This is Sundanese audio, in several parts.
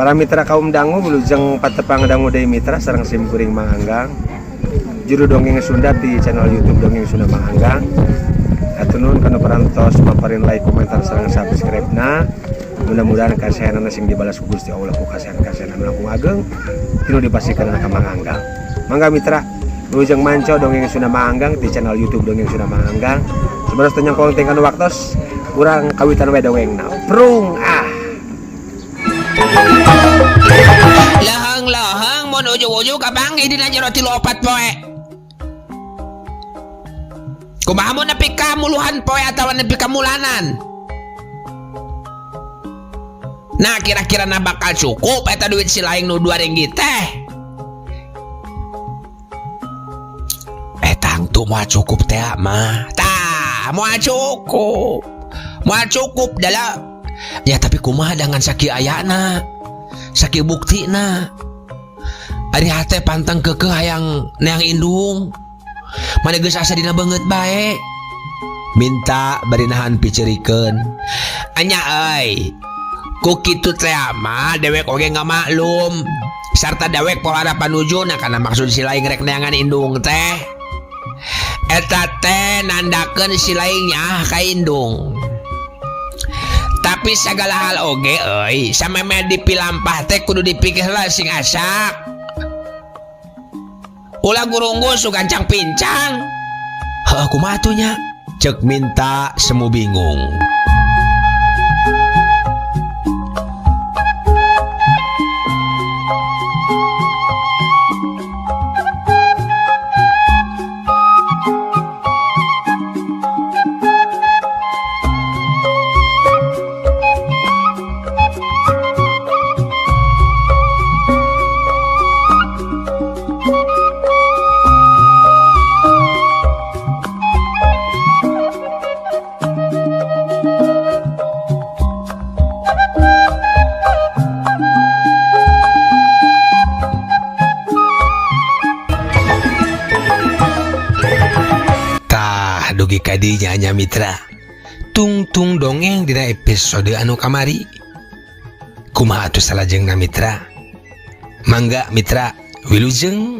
Para mitra kaum dangu wilujeng patepang dangu deui mitra sareng sim kuring Mang Anggang. Juru dongeng Sunda di channel YouTube Dongeng Sunda Mang Anggang. Hatur nuhun kana parantos paparin like, komentar sareng subscribe-na. Mudah-mudahan kasehanana sing dibalas ku Gusti Allah ku kasehan-kasehan anu langkung ageng tinu dipasihkeun ka Mang Anggang. Mangga mitra wilujeng manco Dongeng Sunda Mang Anggang di channel YouTube Dongeng Sunda Mang Anggang. Sebenarnya teu nyangkong teh kana waktos urang kawitan we dongengna. Prung ah. Leheng-leheng mun ujug-ujug kapanggih dina jero 3-4 poe. Kumaha mun nepi ka muluhan poe atawa nepi ka mulanan? Nah kira-kira na bakal cukup eta duit si laing nu 2 ringgit teh. Eta tangtu moal cukup teh mah. Tah, moal cukup. Moal cukup dalah. Ya tapi kumaha dengan sakieu ayana? Sakieu buktina. Ari hate pantang keukeuh hayang neang indung. Mane geus asa dina beungeut bae. Minta bari nahan piceurikeun. Anya euy. Ku kitu teh mah dewek oge ngamaklum. Sarta dewek pola panujuna kana maksud si laing rek neangan indung teh. Eta teh nandakeun si laing nyaah ka indung. Tapi segala hal oge euy, sameme dipilampah teh kudu dipikir lah sing asak. Ulah gurunggus gancang pincang. Heuh kumaha atuh nya? Cek minta semu bingung. Tah dugi ka dinya nya mitra. Tungtung dongeng dina episode anu kamari. Kumaha atuh salajengna mitra? Mangga mitra wilujeng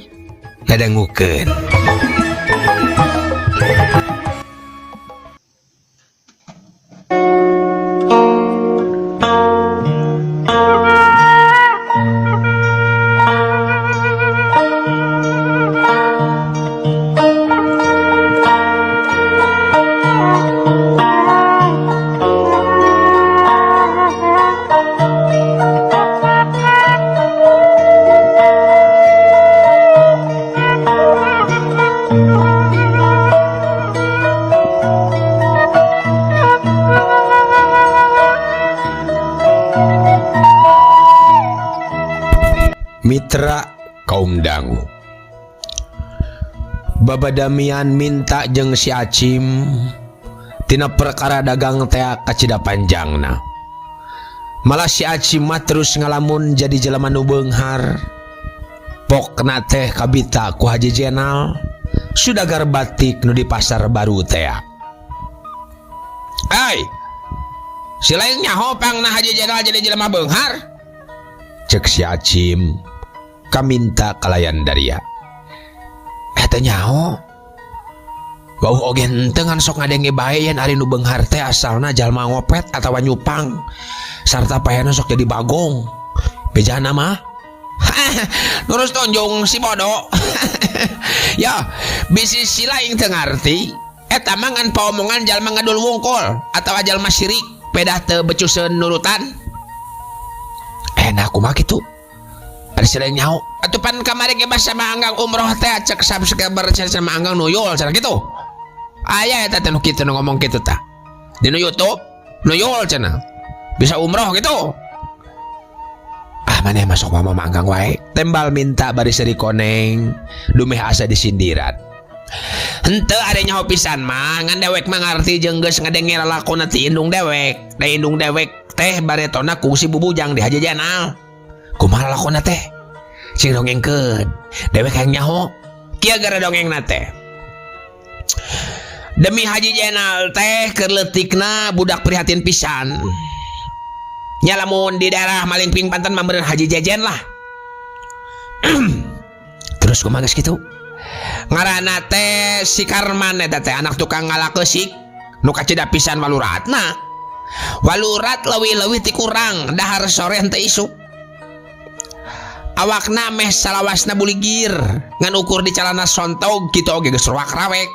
ngadangukeun. Mitra kaum dangu. Babadamian minta jeung si Acim tina perkara dagang tea kacida panjangna. Malah si Acim mah terus ngalamun jadi jelema nu beunghar. Pokna teh kabita ku Haji Jenal sudagar batik nu di pasar baru tea. Ai, si lain nyaho pangna Haji Jenal jadi jelema beunghar. Cek si Acim kaminta kalayan daria. Teh nyaho. Wauh oge henteu ngan sok ngadenge bae yen ari nu beunghar teh asalna jalma ngopet atawa nyupang sarta payana sok jadi bagong. Bejana mah. Nurus tonjong si bodoh. Ya, bisi si laing teu ngarti. Eta mah ngan paomongan jalma ngadul wungkul atawa jalma sirik pedah teu becuseun nurutan. Nah kumaha kitu? Ada si laing nyaho. Atuh pan kamari ge basa mah anggang umroh teh cek subscriber sama anggang nuyul cenah kitu. Aya eta teh nu kitu nu ngomong kitu tah. Di nu YouTube nuyul cenah. Bisa umroh gitu. Ah maneh masuk mama mah anggang wae. Tembal minta bari seuri koneng dumeh asa disindiran. Henteu ari nyaho pisan mah ngan dewek mah ngarti jeung geus ngadenge lalakonna ti indung dewek. Da indung dewek teh baretona kungsi bubujang di Haji Jenal. Kumaha lalakonna teh? Cing dongengkeun. Dewek hayang nyaho. Kieu gara dongengna teh. Demi Haji Jenal teh keur leutikna budak prihatin pisan. Nya lamun di daerah Malingping Banten mah meureun Haji Jejen lah. Terus kumaha geus kitu? Ngaranna teh si Karman eta teh anak tukang ngala keusik nu kacida pisan waluratna. Walurat leuwih-leuwih ti kurang dahar sore henteu isuk. Awakna meh salawasna buligir ngan ukur di calana sontog kitu oge geus ruak rawek.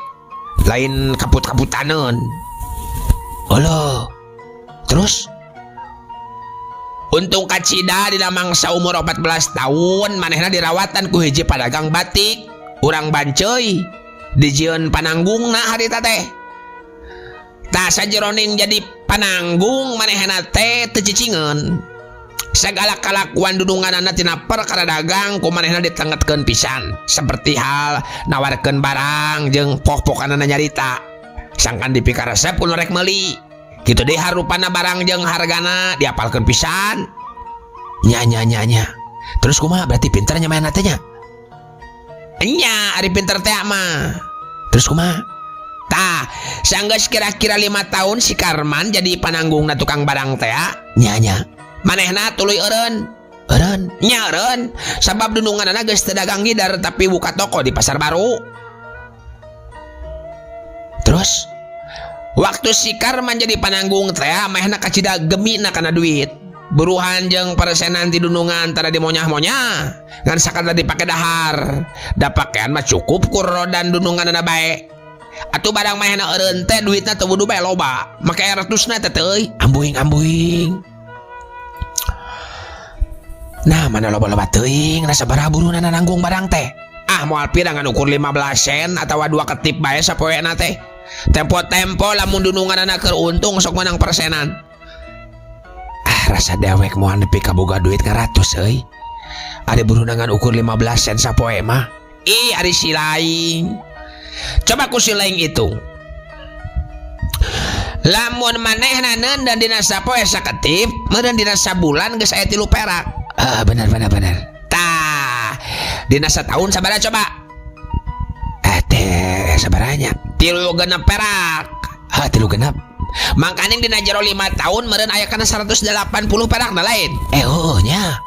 Lain kaput-kaputaneun. Olo. Terus untung kacida dina mangsa umur 14 tahun manehna dirawatan ku hiji padagang batik urang Banceuy dijieun pananggungna harita teh. Tah sajeroning jadi pananggung manehna teh teu cicingeun. Sagala kalakuan dudunganana tina perkara dagang ku manehna ditengetkeun pisan seperti hal nawarkeun barang jeung pok-pokanana nyarita. Sangkan dipikaresep ku nu rek meuli. Kitu deui harupana barang jeung hargana diapalkeun pisan. Nya nya nya nya. Terus kumaha berarti pinter nya manehna teh nya? Nya ari pinter teh mah. Terus kumaha? Tah, sanggeus kira-kira 5 tahun si Karman jadi pananggungna tukang barang teh. Nya nya. Manehna tuluy eureun. Eureun, nya eureun. Sabab dununganana geus teu dagang ngider tapi buka toko di pasar baru. Terus waktu si Karman jadi pananggung teh manehna kacida gemina kana duit. Buruhan jeung persenan ti dunungan tara dimonyah-monyah ngan sakadar dipake dahar. Da pakean mah cukup ku rodan dununganana bae. Atuh barang manehna eureun teh duitna teu wudu bae loba. Make ratusna teh euy, ambuing-ambuing. Nah, mana loba-loba teuing sabaraha buruhna nanggung barang teh. Ah, moal pira ngan ukur 15 sen atawa 2 ketip bae sapoena teh. Tempo-tempo lamun dununganana keur untung sok menang persenan. Ah, rasa dewek moal nepi ka boga duit ngaratus euy. Ari buruhna ngan ukur 15 sen sapoe mah. Ih, ari si laing. Coba ku si laing hitung. Lamun manehna neundeun dina sapoe saketip, meureun dina sabulan geus aya 3 perak. Ah, benar benar benar. Tah, dina sataun sabaraha coba? Teh sabaranya? 3 genep perak. Ah, 3 genep. Mangkaning dina jero 5 tahun meureun aya kana 180 perak na lain. Oh nya.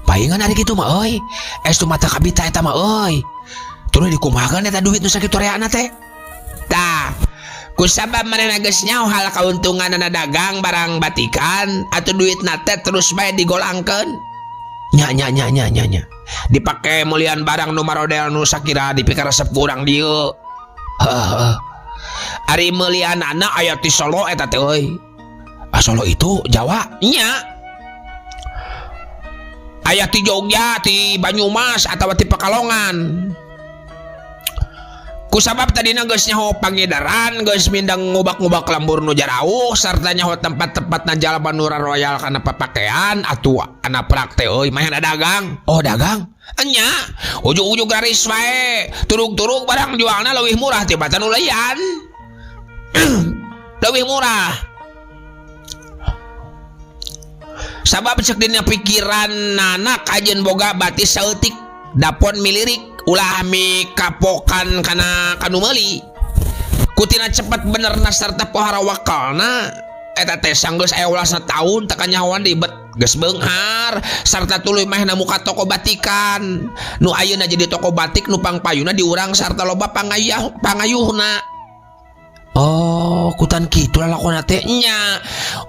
Paingan ari kitu mah euy. Estu mata kabita eta mah euy. Tuluy dikumahakeun eta duit nu sakitu reana teh. Tah, kusabab manehna geus nyaho hal kauntunganana dagang barang batikan atuh duitna teh terus bae digolangkeun. Nya nya nya nya nya nya. Dipake meulian barang nu marodel nu sakira dipikaresep ku urang dieu. Heeh. Ari meulianana aya ti Solo eta teh euy. Ah, Solo itu Jawa nya. Aya ti Jogja, ti Banyumas atawa ti Pekalongan. Kusabab tadina geus nyaho pangidaran, geus mindeng ngubak-ngubak lembur nu jarauh sarta nyaho tempat-tempatna jalma nu royal kana papakean atuh ana prak teh euy manehna dagang. Oh, dagang? Enya, ujug-ujug garis wae, turug-turug barang jualna leuwih murah tibatan nu leuyan. Leuwih murah. Sabab cek dina pikiran nana kajeun boga batis saeutik dapon milirik ulah mikapokan kana kanu meuli. Kutina cepet benerna sarta pohara wakalna eta teh sanggeus aya ulasna taun teh kanyahoan deui bet geus beunghar sarta tuluy manehna muka toko batikan nu ayeuna jadi toko batik nu pangpayuna diurang sarta loba pangayuhna. Oh, kutan kitu lalakona teh nya.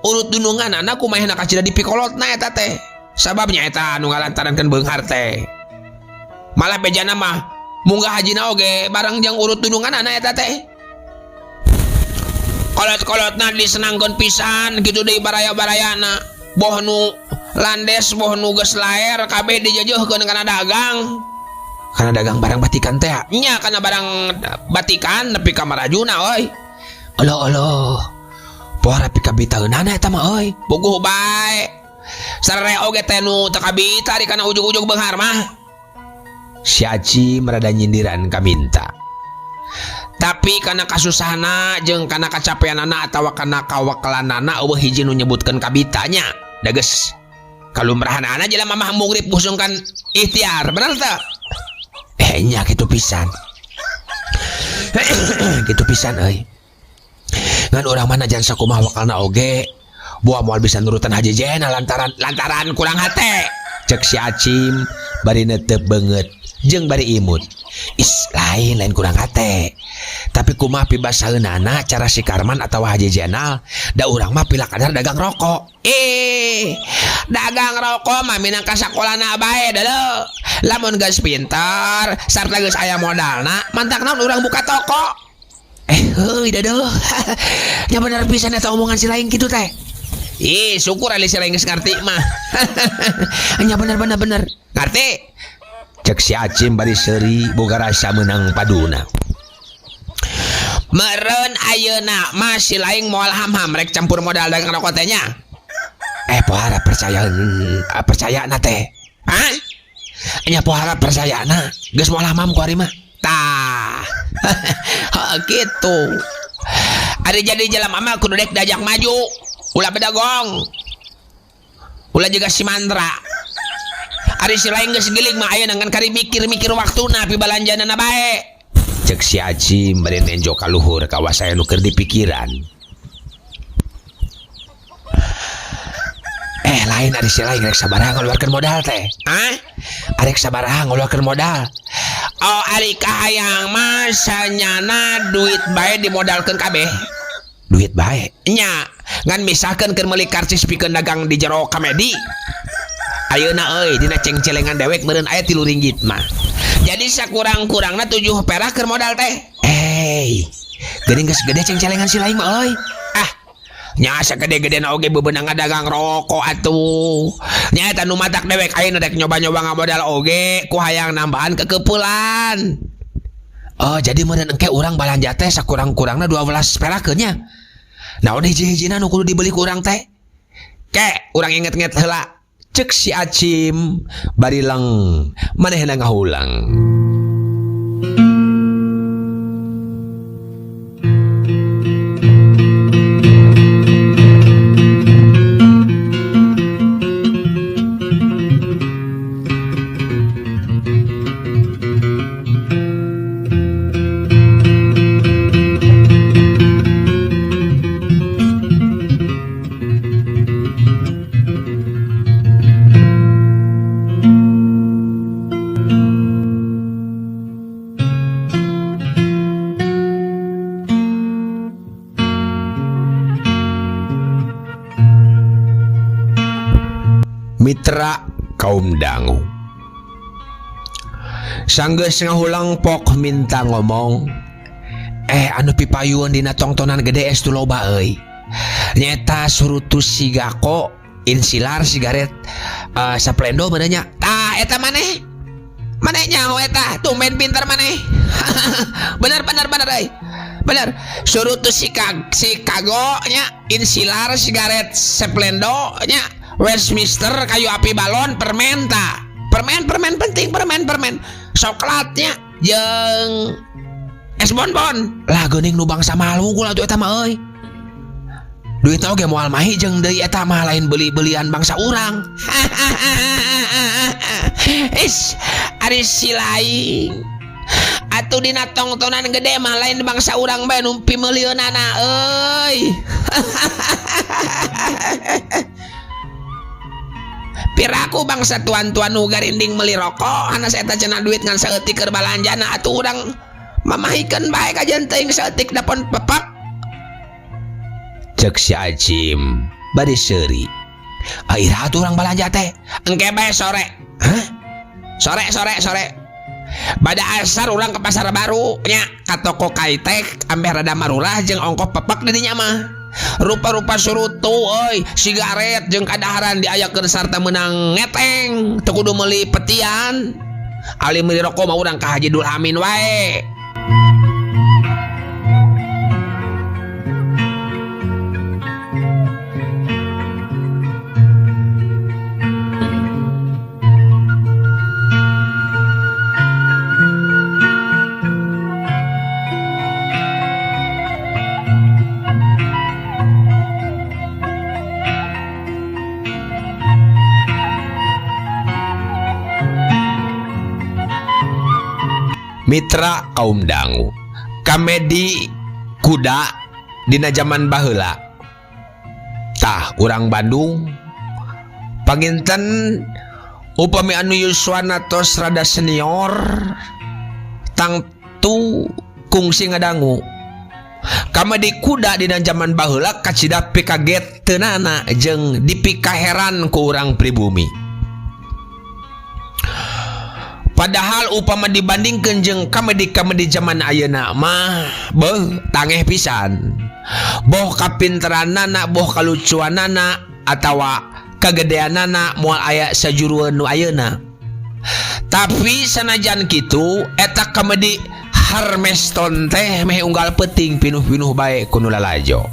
Urut dununganana ku manehna kacida dipikolotna eta teh. Sababnya eta anu ngalantarankeun beunghar teh. Malah bejana mah munggah hajina oge bareng jeung urut dununganana eta teh. Kolot-kolotna disenangkeun pisan kitu deui baraya-barayana. Boh nu landes boh nu geus laer kabeh dijejeuhkeun kana dagang. Kana dagang barang batikan teh nya, kana barang batikan nepi ka marajuna euy. Aloh aloh. Poh rapi kabitaeunana eta mah euy. Puguh bae. Sarere oge teh nu teu kabita di kana ujug-ujug beunghar mah. Si Aci merada nyindiran kaminta. Tapi kana kasusahna jeung kana kacapeanana atawa kana kawekelanana eueuh hiji nu nyebutkeun kabitanya. Da geus kalumrahanana jelema mah mugrip busungkan ikhtiar, bener teu? Nya kitu pisan. Kitu pisan euy. Ngan urang mah najan sakumaha wakalna oge, Buah moal bisa nurutan Haji Jenal lantaran lantaran kurang hate. Cek si Acim bari netep beungeut jeung bari imut. Is lain lain kurang hate. Tapi kumaha pibasaeunana cara si Karman atawa Haji Jenal da urang mah pila kadar dagang rokok. Ih, dagang rokok mah minangka sakolana bae deuleu. Lamun geus pinter sarta geus aya modalna, mantak naon urang buka toko. Heuy deudeuh. Nya bener pisan eta omongan si lain kitu teh. Ih, syukur ali si lain geus ngarti mah. Nya bener bener bener. Ngarti? Cek si Acim bari seuri boga rasa meunang paduna. Meureun ayeuna mah si lain moal ham-ham rek campur modal dagang rokok teh nya. Pohara percaya percaya na teh. Hah? Nya pohara percaya na. Geus moal hamam ku ari mah. Tah. Heuh kitu. Ari jadi jelema mah kudu dek diajak maju. Ulah bedagong. Ulah juga si mantra. Ari si lain geus giling mah ayeuna ngan kari mikir-mikir waktuna pi balanjanana bae. Cek si Acim bari nenjo ka luhur kawas aya nu keur dipikiran. Lain ari si lain rek sabaraha ngaluarkeun modal teh. Hah? Arek sabaraha ngaluarkeun modal. Oh, ari kahayang mah sanyana duit bae dimodalkeun kabeh. Duit bae? Nya, ngan misalkeun keur meuli karcis pikeun dagang di jero kamedi. Ayeuna euy dina ceng-celengan dewek meureun aya 3 ringgit mah. Jadi sakurang-kurangna 7 perak keur modal teh. Geuning geus gede ceng-celengan si lain mah euy. Ah, nya sagede-gedena oge bebenang dagang rokok atuh. Nya eta nu matak dewek ayeuna rek nyoba-nyoba ngamodal oge ku hayang nambahan kekepulan. Oh, jadi meureun engke urang balanja teh sakurang-kurangna 12 perakeun nya. Naon hiji-hijina nu kudu dibeli ku urang teh? Ke, urang inget-inget heula. Cek si Acim bari leng manehna ngahulang. Mitra kaum dangu sanggeus ngahulang pok minta ngomong anu pipayun dina tongtonan gede estu loba euy nyeta surutus sigako insilar sigaret saplendo beunanya tah eta maneh maneh nyaho eta tumben pinter maneh. Bener bener bener euy bener surutus sikago nya insilar sigaret saplendo nya Westminster kayu api balon permen ta permen permen penting permen permen coklatnya jeung es bonbon lah geuning nu bangsa malu kula tuh eta mah euy duitna oge moal mahi jeung deui eta mah lain beli-belian bangsa urang. Is ari si lain atuh dina tongtonan gede mah lain bangsa urang bae nu pimeuleunana euy. Piraku bangsa tuan-tuan nu garinding meuli rokok hanas eta cenah duit ngan saeutik keur balanjana atuh urang mamahikeun bae kajeun teuing saeutik dapon pepak. Cek si Acim bari seuri. Iraha atuh urang balanja teh? Engke bae sore. Hah? Sore sore sore. Bada asar urang ke pasar baru nya ka toko Kaitek ambeh rada marurah jeung ongkoh pepak di dinya mah. Rupa-rupa surutu euy, sigaret jeung kadaharan diayakeun sarta meunang ngeteng, teu kudu meuli petian. Ali meuli rokok mah urang ka Haji Dul Amin wae. Mitra kaum dangu kamedi kuda dina zaman baheula. Tah urang Bandung panginten upami anu yuswana tos rada senior tangtu kungsi ngadangu. Kamedi kuda dina zaman baheula kacida pikageteunana jeung dipikaheran ku urang pribumi. Padahal upama dibandingkeun jeung kamedi-kamedi zaman ayeuna mah beuh tangeh pisan. Boh kapinteranana, boh kalucuanana atawa kagedeanana moal aya sajurueun nu ayeuna. Tapi sanajan kitu eta kamedi Harmeston teh meh unggal peuting pinuh-pinuh bae ku nu lalajo.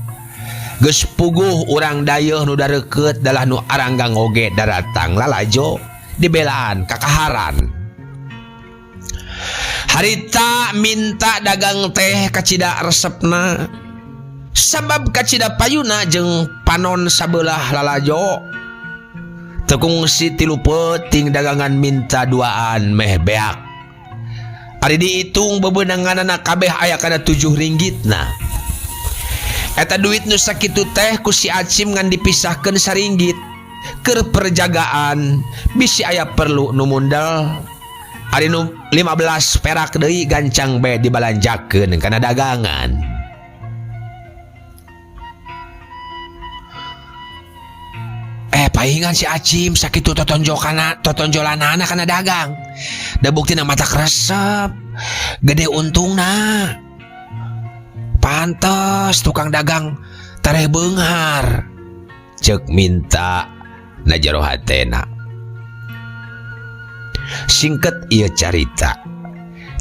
Geus puguh urang dayeuh nu dareukeut dalah nu aranggang oge daratang lalajo dibelaan kakaharan. Harita minta dagang teh kacida resepna sabab kacida payuna jeung panon sabelah lalajo. Teu kungsi tilu peuting dagangan minta duaan meh beak. Ari diitung bebenanganana kabeh aya kana 7 ringgitna. Eta duit nu sakitu teh ku si Acim ngan dipisahkeun saringgit keur perjagaan bisi aya perlu nu mundel. Ari nu 15 perak deui gancang bae dibalanjakeun kana dagangan. Paingan si Acim sakitu totonjolanana kana dagang. Da buktina mata resep, gede untungna. Pantes tukang dagang tareh beunghar. Ceuk minta na jero hatena. Singket ieu carita.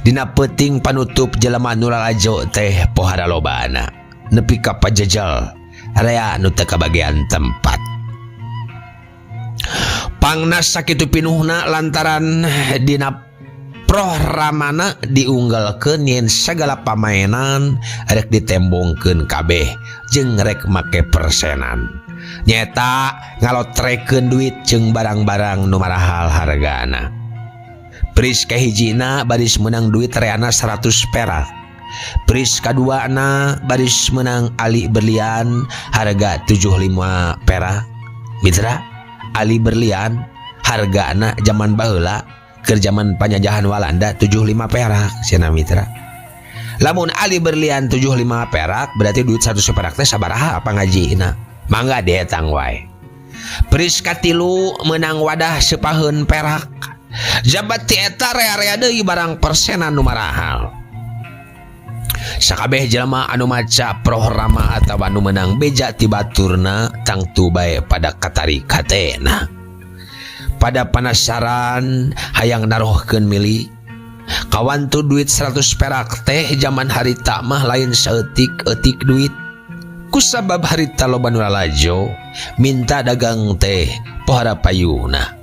Dina peuting panutup jelema nu lalajo teh pohara lobana. Nepi ka pajejel rea nu teu kabagian tempat. Pangna sakitu pinuhna lantaran dina programana diunggalkeun yen sagala pamainan rek ditembongkeun kabeh jeung rek make persenan. Nyeta ngalotrekeun duit jeung barang-barang nu marahal hargana. Pris kahijina baris menang duit reana 100 perak. Pris kaduana baris menang ali berlian harga 75 perak. Mitra, ali berlian hargana zaman baheula keur zaman panjajahan Walanda 75 perak cenah mitra. Lamun ali berlian 75 perak berarti duit 100 perak teh sabaraha pangajina. Mangga dietang wae. Pris katilu menang wadah sepaheun perak. Jabat ti eta rea-rea deui barang persenan nu marahal. Sakabeh jelema anu maca programa atawa anu menang beja ti baturna tangtu bae pada katarik hatena. Pada panasaran hayang narohkeun milik. Kawantu duit 100 perak teh zaman harita mah lain saeutik-eutik duit. Kusabab harita loba nu lalajo minta dagang teh pohara payuna.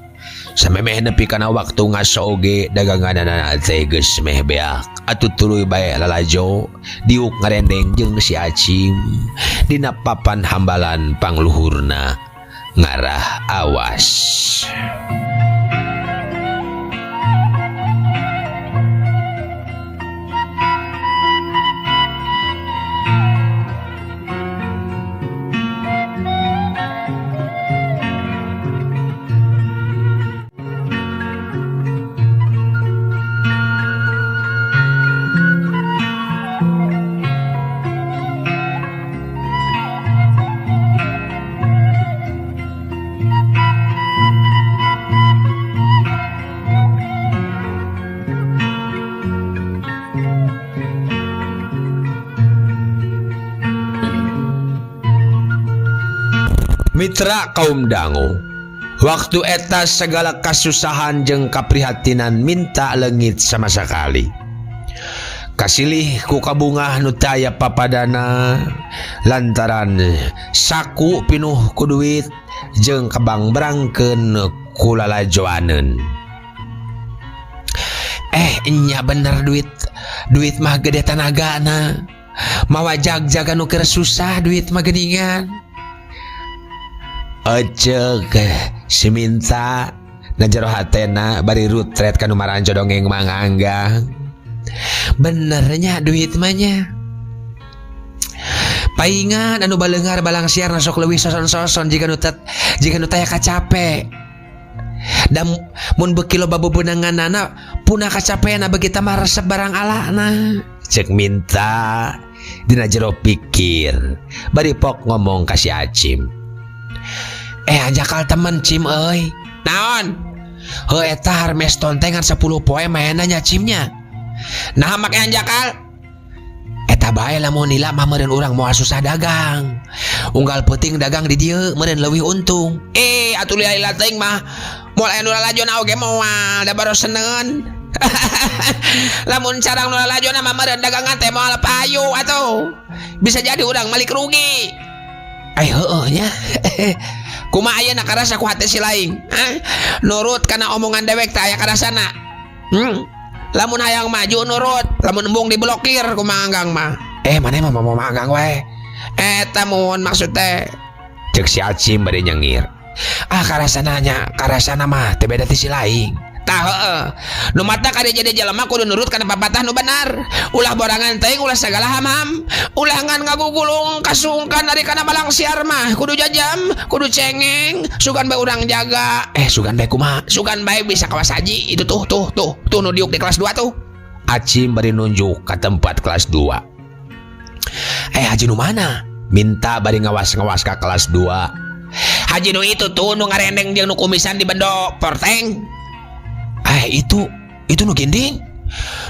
Samemeh nepi kana waktu ngaso oge daganganana teh geus meh beak. Atuh tuluy bae lalajo diuk ngarendeng jeung si Acim dina papan hambalan pangluhurna ngarah awas. Mitra kaum dangu, waktu eta segala kasusahan jeung kaprihatinan minta leungit sama sekali. Kasilih ku kabungah nu teu aya papadana lantaran saku pinuh ku duit jeung kabangbrangkeun ku lalajoaneun. Nya bener duit. Duit mah gede tanagana. Mawa jag-jaga nu keur susah duit mah geuningan. Ecek si minta na jero hatena bari rutret kanu maranjo dongeng manganggang. Benernya duit mah nya. Paingan anu baleunghar balangsiar sok leuwih soson-soson jiga nu tet jiga nu taya kacape. Da mun beuki loba bebenanganana punah kacapean beuki tambah resep barang alana. Cek minta dina jero pikir bari pok ngomong ka si Acim. Eh anjakal temen Cim euy. Naon? Heuh eta Harmeston teh ngan 10 poe maenna nya Cimnya. Naha make anjakal? Eta bae lamun lila mah meureun urang moal susah dagang. Unggal peuting dagang di dieu meureun leuwih untung. Eh atuh lila-lila teuing mah moal aya nu lalajona oge moal da baroseneun. Lamun carang nu lalajona mah meureun dagangan teh moal payu atuh. Bisa jadi urang malik rugi. Ai heueuh nya. Kumaha ayeuna karasa ku hate si laing? Hah? Nurut kana omongan dewek teh aya karasana. Lamun hayang maju nurut, lamun embung diblokir ku Mang Anggang mah. Maneh mah mau Mang Anggang wae. Eta mun maksud teh. Cek si Acim bade nyengir. Ah karasana nya, karasana mah teu beda ti si laing. Tah heueuh. Nu mata kade jadi jelema kudu nurut kana papatah nu benar. Ulah borangan teuing, ulah sagala ham-ham. Ulah ngan ngagugulung kasungkan ari kana balangsiar mah. Kudu jajam, kudu cengeng, sugan bae urang jaga. Sugan bae kumaha? Sugan bae bisa kawas haji. Itu tuh tuh tuh, tuh nu diuk di kelas 2 tuh. Acim bari nunjuk ka tempat kelas 2. Haji nu mana? Minta bari ngawas-ngawas ka kelas 2. Haji nu itu tuh nu ngarendeng jeung nu kumisan di bendo porteng. Itu nu ginding.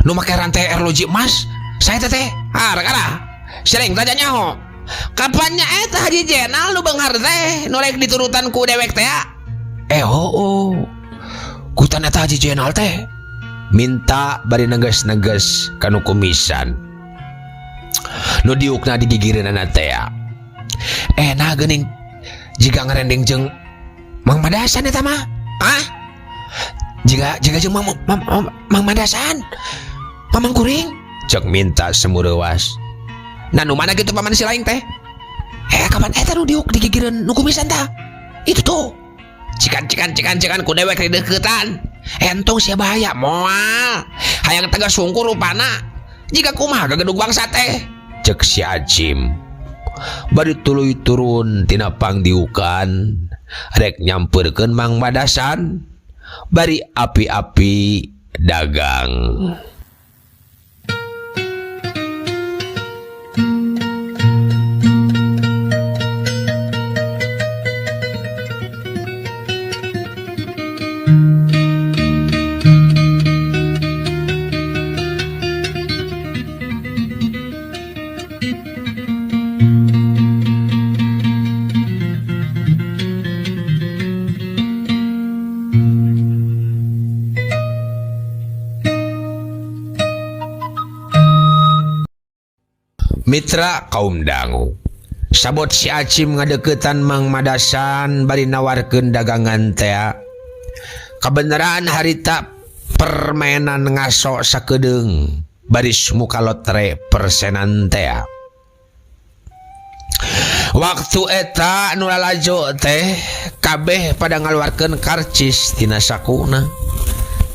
Nu make rantai arloji emas. Saya teteh. Ah, rekara. Sering tanya nyaho. Kapannya eta Haji Jenal nu beunghar teh nu rek diturutan ku dewek teh? Oh, oh. Kutan eta Haji Jenal teh. Minta bari neges-neges kanu kumisan. Nu diukna digigireunana teh. Nah geuning jiga ngarendeng jeung Mang Madasan eta mah. Hah? Jiga jeung Mang Madasan. Mamang kuring. Cek minta semureuas. Nah nu mana gitu paman si laing teh? Kapan eta nu diuk digigireun nu kumisan tah? Itu tuh. Cikan cikan cikan cikan ku dewek dideuketan. Entong sia bahaya moal. Hayang tegas sungkur rupana. Jika kumaha gagedug bangsa teh? Cek si Acim. Bari tuluy turun tina pangdiukan rek nyamperkeun Mang Madasan. Bari api-api dagang. Mitra kaum dangu. Sabot si Acim ngadeukeutan Mang Madasan bari nawarkeun dagangan tea. Kabeneran harita permainan ngaso sakedeung baris muka lotre persenan tea. Waktu eta nu lalajo teh kabeh pada ngaluarkeun karcis tina sakuna.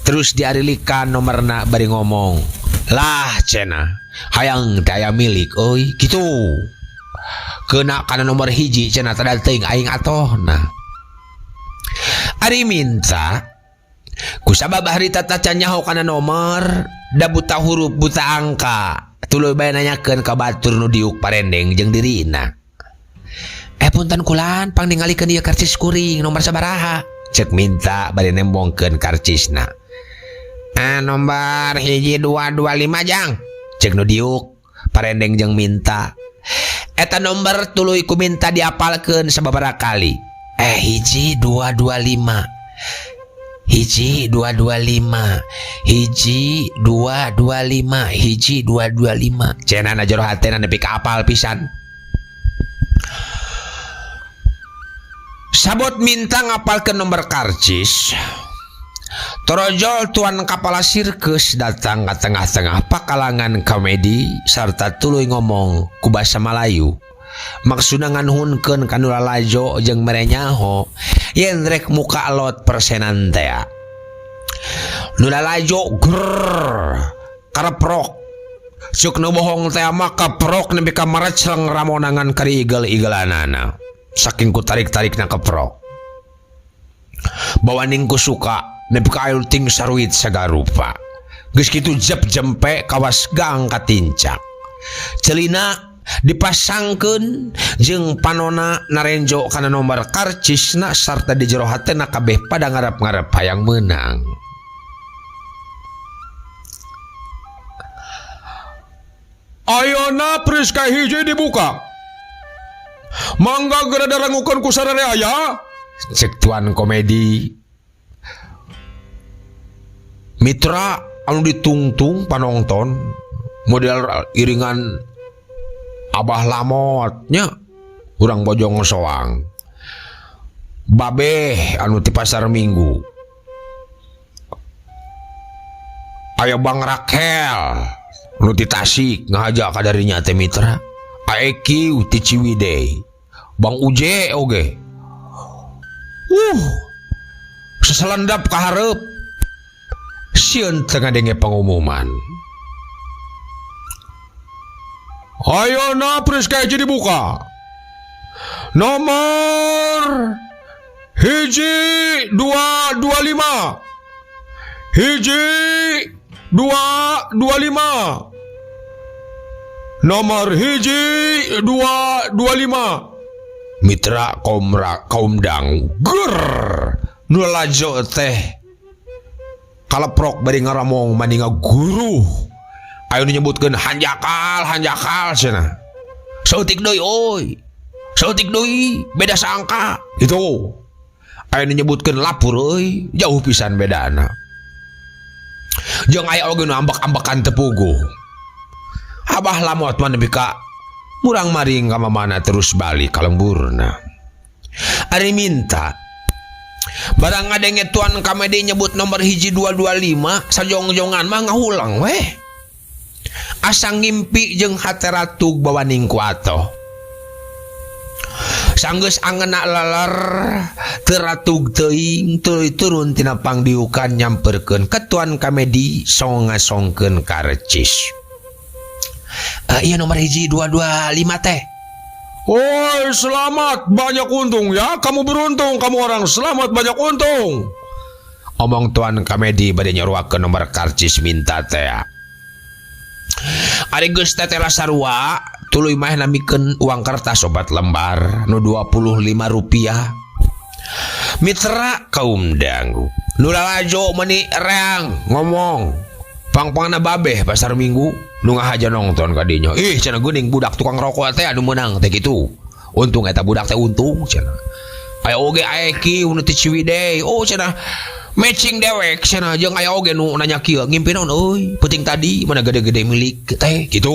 Terus diarilikan nomerna bari ngomong. Lah cenah hayang teh aya milik euy kitu. Kena kana nomor hiji cenah tada teuing aing atohna. Ari minta kusabab harita tacan nyaho kana nomor da buta huruf buta angka tuluy bae nanyakeun ka batur nu diuk parendeng jeung dirina. Punten kulan pang ningalikeun ieu karcis kuring nomor sabaraha? Cek minta bari nembongkeun karcisna. Nomor 1 2 2 5 jang. Cek nu diuk parendeng jeung minta. Eta nomor tuluy ku minta diapalkeun sababaraha kali. 1 2 2 5. 1 2 2 5. 1 2 2 5. 1 2 2 5. Cenah jero hatena nepi ka apal pisan. Sabot minta ngapalkeun nomor karcis. Torojol tuan kepala sirkus datang ke tengah-tengah pakalangan komedi sarta tuluy ngomong ku basa Malayu. Maksudna nganhunkeun ka nu lalajo jeung mere nyaho yen rek muka lot persenan tea. Nu lalajo grrrr kareprok. Cuk nu bohong teh mah keprok nepi ka marecleng ramonangan kari igel-igelanana. Saking ku tarik-tarikna keprok. Bawaning ku suka nepi ka ayu ting saruit sagarupa. Geus kitu jep jempe kawas gang katincak. Celina dipasangkeun jeung panona narenjo kana nomor karcisna sarta di jero hatena kabeh pada ngarep-ngarep hayang meunang. Ayeuna Priska hiji dibuka. Mangga geura darangukeun ku sararea aya. Cek tuan komedi. Mitra anu ditungtung panongton model iringan Abah Lamotnya urang Bojong Soang. Babeh anu ti pasar Minggu. Aya Bang Rakel nu ti Tasik ngahaja kadarinya teh mitra. Aekiu ti Ciwidey. Bang Uje oge. Seselendap ka hareup. Sieun teu ngadenge pengumuman. Ayeuna Priska hiji dibuka. Nomor 1 2 2 5. 1 2 2 5. Nomor 1 2 2 5. Mitra kaum dang ger nu lajo teh kaleprok bari ngaramong mani ngaguru. Ayo nyebutkeun hanjakal hanjakal cenah. Saeutik deui euy. Saeutik deui beda saangka itu. Ayo nyebutkeun lapur euy, jauh pisan bedana. Jeung aya oge nu ambek-ambekan teu puguh. Abah Lamot mah nepi ka murang maring ka mamana terus balik ka lemburna. Ari minta barang ngadenge tuan kamedi nyebut nomor 1 2 2 5 sajongjongan mah ngahulang weh. Asa ngimpi jeung hate ratug bawaning ku atoh. Sanggeus angeuna leler teu ratug teuing tuluy turun tina pangdiukan nyamperkeun ka tuan kamedi song ngasongkeun karcis. Ieu nomor 1 2 2 5 teh. Oi, selamat banyak untung ya, kamu beruntung, kamu orang selamat banyak untung. Omong tuan kamedi bade nyoruakeun nomor karcis minta teh. Ari geus tetela sarua, tuluy mah namikeun uang kertas obat lembar nu 25 rupiah. Mitra kaum dangu, nu lalajo meuni reang ngomong. Pang-pangna babeh pasar Minggu nu ngahaja nongton ka dinya. Ih cenah geuning budak tukang rokok teh anu meunang teh kitu. Untung eta budak teh untung cenah. Aya oge aeki nu ti Ciwidey. Oh cenah matching dewek cenah jeung aya oge nu nanya kieu ngimpi naon euy peuting tadi mana gede-gede milik teh kitu.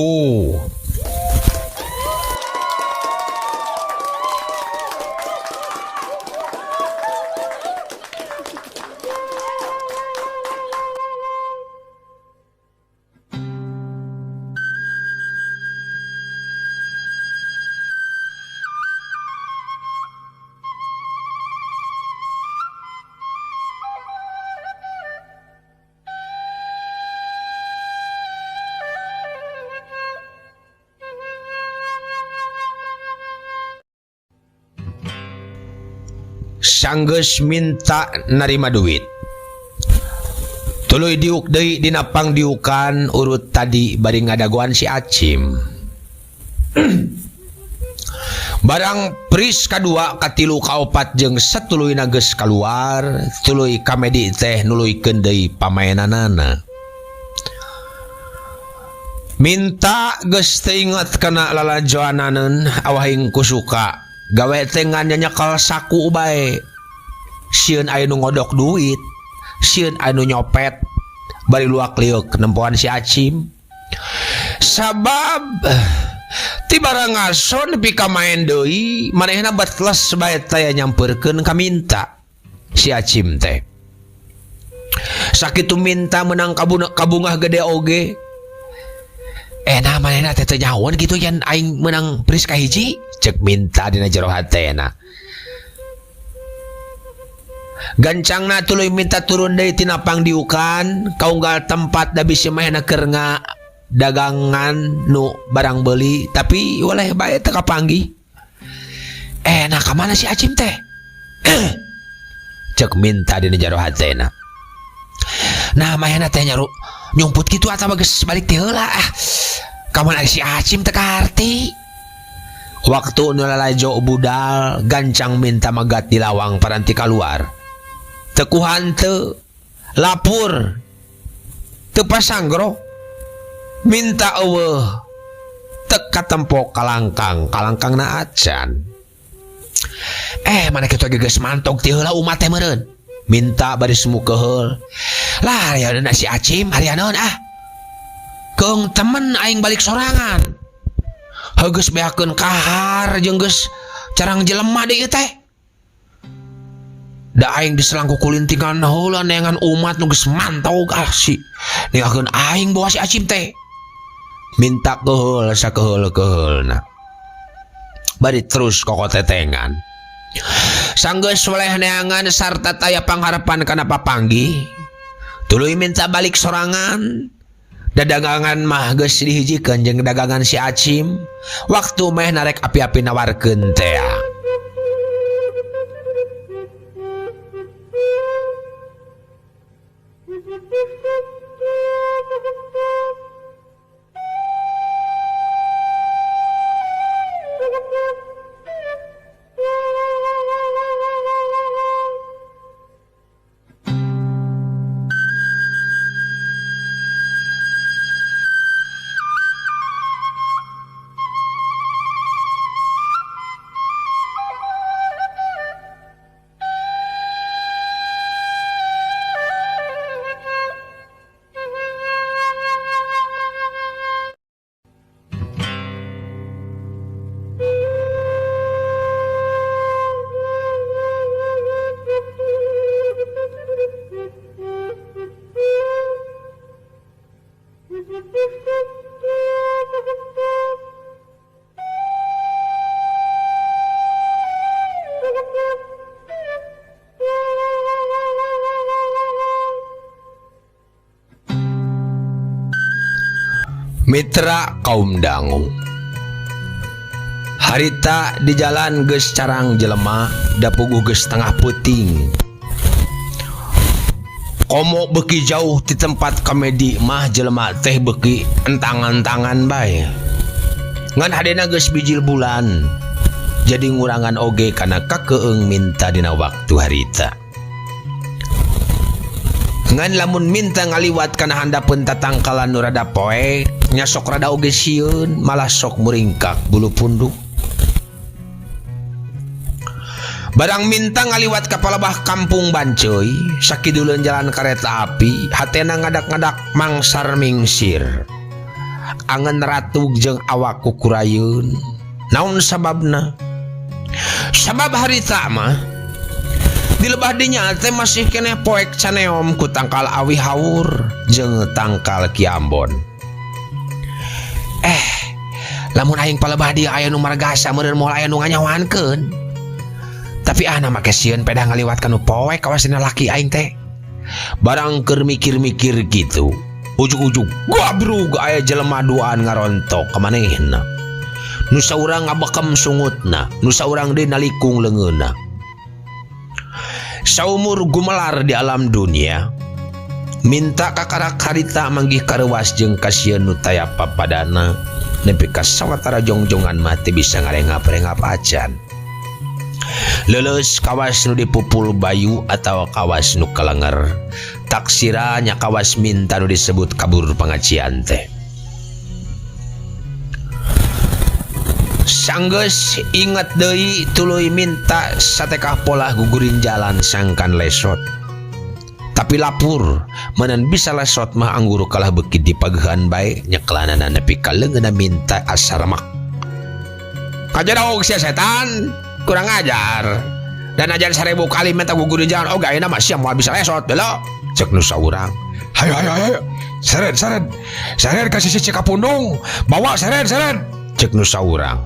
Sanggeus minta narima duit. Tuluy diuk deui dina pangdiukan urut tadi bari ngadagoan si Acim. Barang pris kadua katilu kaopat jeung satuluyna geus kaluar, tuluy kamedi teh nuluykeun deui pamaenanana. Minta geus teu inget kana lalajoananeun awahing kusuka. Gawe teh ngan nyekel saku bae. Sieun aya nu ngodok duit, sieun aya nu nyopet, bari luak liuk nempoan si Acim. Sabab ti barang ngaso nepi ka maen deui, manehna betles bae teh nyamperkeun ka minta si Acim teh. Sakitu minta menang kabungah gede oge. Nah manehna teh teu nyahoan kitu yen aing menang pris kahiji, cek minta dina jero hatena. Gancangna tuluy minta turun deui tina pangdiukan kaunggal tempat da bisi manehna keur Dagangan nu barang beuli tapi weleh bae teu kapanggih. Eh nah ka mana si Acim teh? Cek minta dina jero hatena. Nah mayana teh nyaru nyumput kitu atawa geus balik ti heula ah. Ka mana si Acim teu kaharti. Waktu nu lalajo budal gancang minta magat di lawang paranti kaluar. Teu ku hanteu lapur teu pasanggro minta eueuh teu katempo kalangkang kalangkangna acan. Eh mana kitu ge geus mantog ti heula umat teh meureun. Minta bari sumukeheul. Lah aya si Acim harianeun ah. Keung temen aing balik sorangan. Heuh geus beakeun kahar jeung geus carang jelema deui ieu teh. Da aing diselang ku kulintingan heula neangan umat nu geus mantog ah si ninggalkeun aing bawa si Acim teh. Minta keheul sakeheul-keheulna. Bari terus kokotetengan. Sanggeus weleh neangan sarta taya pangharapan kana papanggih. Tuluy minta balik sorangan. Dagangan mah geus dihijikeun jeung dagangan si Acim. Waktu meh narek api-api nawarkeun tea. Mitra kaum dangu. Harita di jalan geus carang jelema da puguh geus tengah peuting. Komo beuki jauh ti tempat komedi mah jelema teh beuki entangan-tangan bae. Ngan hadena geus bijil bulan. Jadi ngurangan oge kana kakeung minta dina waktu harita. Ngan lamun minta ngaliwat kana handapeun tatangkalan nu rada poek, nya sok rada oge sieun, malah sok muringkak bulu punduk. Barang minta ngaliwat ka palebah kampung Banceuy, sakiduleun jalan kareta api, hatena ngadak-ngadak mangsar mingsir. Angen ratug jeung awak kukurayeun. Naon sababna? Sabab harita mah di lebah dinya teh masih keneh poek caneom ku tangkal awi haur jeung tangkal kiambon. Lamun aing palebah dieu aya nu margasa meureun moal aya nu nganyawankeun. Tapi ah na make sieun pedah ngaliwat ka nu poek kawas dina laki aing teh. Barang keur mikir-mikir kitu, ujug-ujug gabrug aya jelema duaan ngarontok ka manehna. Nu saurang ngabekem sungutna, nu saurang deui nalikung leungeunna. Saumur gumelar di alam dunia, minta kakarak harita manggih kareuwas jeung kasieun nu taya papadana, nepi ka sawatara jongjongan mah teu bisa ngarengap-rengap acan. Leuleus kawas nu dipupul bayu atawa kawas nu kalenger, taksira nya kawas minta nu disebut kabur pangajian teh. Sanggeus inget deui tuluy minta satekah polah gugurin jalan sangkan lesot. Tapi lapur, meunan bisa lesot mah angguru kalah beuki dipagehan bae nyekelanana nepi ka leungeunna minta asarmak. Kajadaog sia setan, kurang ajar. Dan ajar 1000 kali minta gugurin jalan oge ayeuna mah sia moal bisa lesot delok. Cek nu saurang. Hayo hayo hayo. Seret seret. Seret ka sisi Cikapundung. Bawa seret seret. Cek nu saurang.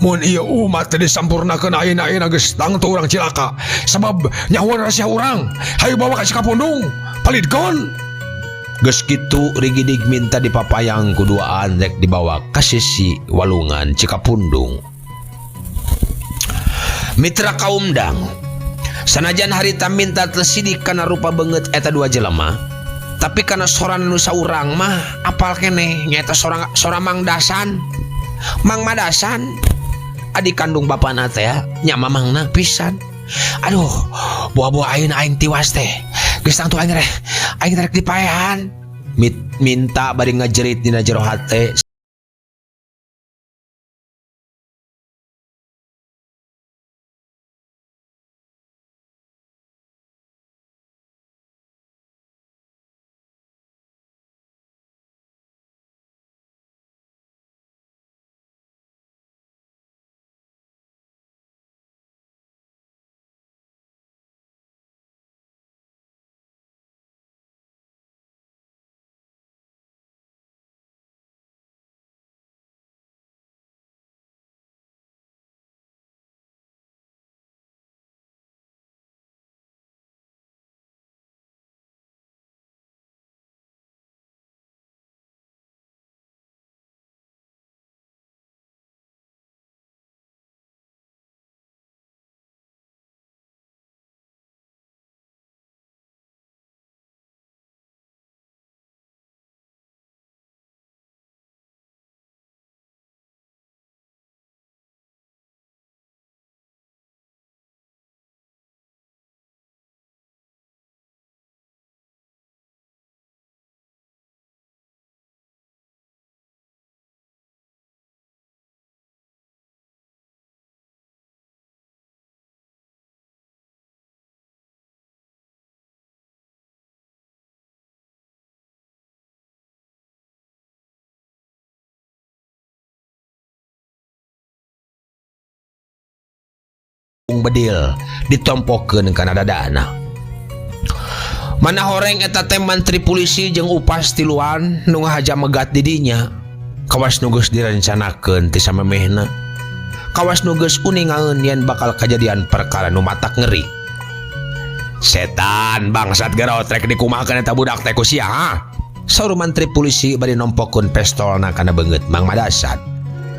Mun ieu umat teh disampurnakeun ayeuna-ayeuna geus tangtu urang cilaka. Sabab nyahoan rahasia urang. Hayu bawa ka Cikapundung. Palidkeun. Geus kitu rigidig minta dipapayang ku duaan rek dibawa ka sisi walungan Cikapundung. Mitra kaumdang, sanajan harita minta teu sidik kana rupa beungeut eta dua jelema, tapi kana sora nu saurang mah apal keneh nyaeta sora sora Mang Dasan. Mang Madasan adik kandung bapana teh nya mamangna pisan. Aduh, buah-buah ayeuna aing tiwas teh. Geus tangtu aing rek aing rek dipaehan. Minta bari ngajerit dina jero hate. Bedil ditompokeun kana dadana. Mana horeng eta teh mantri polisi jeung upas tiluan nu ngahaja megat di dinya. Kawas nu geus direncanakeun ti samemehna. Kawas nu geus uningaeun yen bakal kajadian perkara nu matak ngeri. Setan bangsat garot rek dikumahakeun eta budak teh ku sia ha? Saur mantri polisi bari nompokeun pestolna kana beungeut Mang Madasan.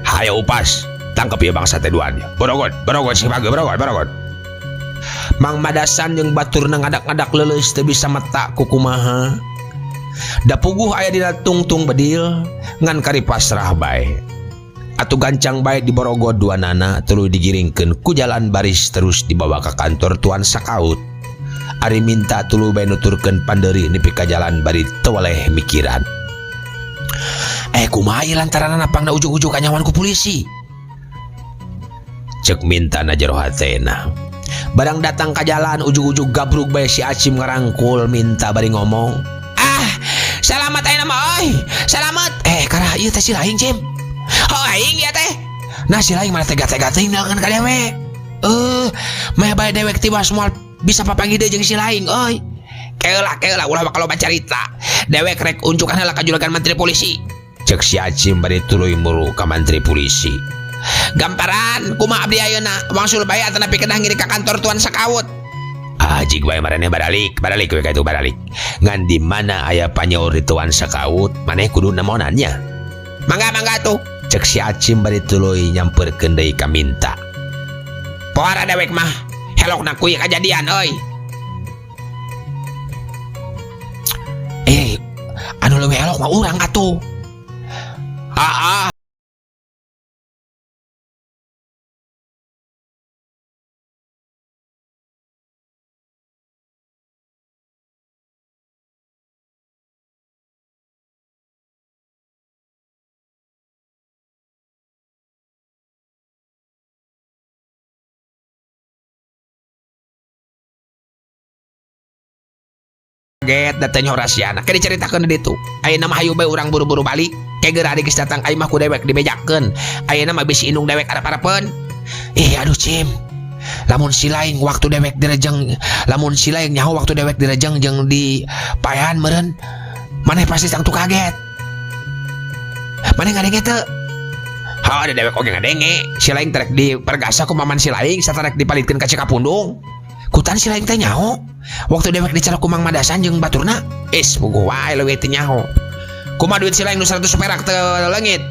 Hayo upas, tangkep ieu bangsat teh duaan. Borogot, borogot si bage, borogot, borogot. Mang Madasan jeung baturna ngadak-ngadak leuleus teu bisa meta ku kumaha. Da puguh aya dina tungtung bedil ngan kari pasrah bae. Atuh gancang bae diborogod duanana tuluy digiringkeun ku jalan baris terus dibawa ka kantor Tuan Sakaut. Ari minta tuluy bae nuturkeun pandeuri nepi ka jalan bari teu weleh mikiran. Kumaha ieu lantaranana pangna ujug-ujug kanyawan ku polisi. Cek minta na jero hatena. Barang datang ka jalan ujug-ujug gabrug bae si Acim ngarangkul minta bari ngomong. Ah, salamat ayeuna mah euy. Salamat. Karah ieu teh si laing Cim. Oh, aing ieu teh. Nah si laing mana tega-tega teuing nalkeun ka dewek. Meh bae dewek tiwas moal bisa papanggih deui jeung si laing euy. Keula keula ulah bakal loba carita. Dewek rek unjukan heula ka juragan mantri polisi. Cek si Acim bari tuluy muru ka mantri polisi. Gamparan kumaha abdi ayeuna wangsul bae atanapi kedah ngiring ka kantor Tuan Sakaut. Ah jig bae maraneh baralik, baralik we ka itu baralik. Ngan di mana aya panyaur di Tuan Sakaut, maneh kudu namonan nya. Mangga mangga tuh. Cek si Acim bari tuluy nyamperkeun deui ka Minta. Pohara dewek mah helokna kuy kajadian euy. Anu leuwih elok mah urang atuh. Ah, ah. Kaget datanya Horasiana. Kayak diceritakeun di ditu. Ayeuna mah hayu bae urang buru-buru balik. Kayak geura geus datang ka imah ku dewek dibejakeun. Ayeuna mah bisi indung dewek arep-arepeun. Aduh Cim. Lamun si laing waktu dewek direjeng, lamun si laing nyaho waktu dewek direjeng jeung di paehan meureun, maneh pasti tangtu kaget. Maneh ngadenge teu? Ha, ada dewek oge ngadenge. Si laing terek dipergasa ku maman si laing, satarek dipalitkeun ka Cikapundung. Kutan si lain teh nyaho. Waktu dewek dicarok ku Mang Madasan jeung baturna, is puguh wae leuwih teu nyaho. Kumaha duit si lain nu 100 perak teu leungit?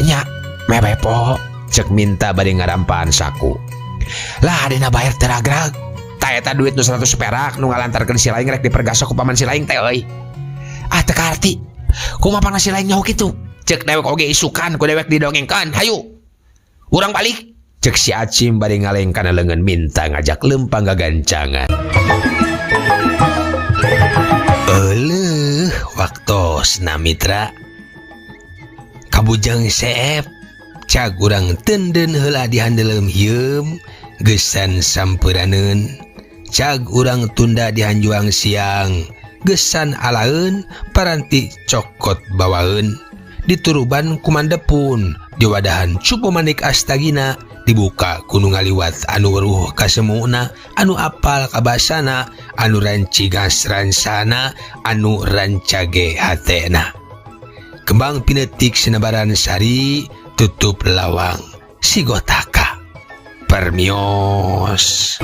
Nya, mebepo cek minta bade ngarampaan saku. Lah adina bayar teu ragrag. Ta eta duit nu 100 perak nu ngalantarkeun si lain rek dipergasok ku paman si lain teh euy. Ah teu kaarti. Kumaha pangna si lain nyaho kitu? Cek dewek oge isukan ku dewek didongengkeun. Hayu. Urang balik. Cek si Acim bari ngaleng kana leungeun minta ngajak leumpang gagancangan. Euleuh waktosna mitra. Kabujang seep cag urang tenden heula di handeuleum hieum geusan sampuraneun. Cag urang tunda di hanjuang siang geusan alaeun paranti cokot bawaeun. Dituruban kumandepun diwadahan cupu manik astagina dibuka kuno ngaliwat anu weruh kasemuna anu apal kabasana anu rancigas ransana anu rancage hatena. Kembang pinetik sinebaran sari tutup lawang sigotaka permios.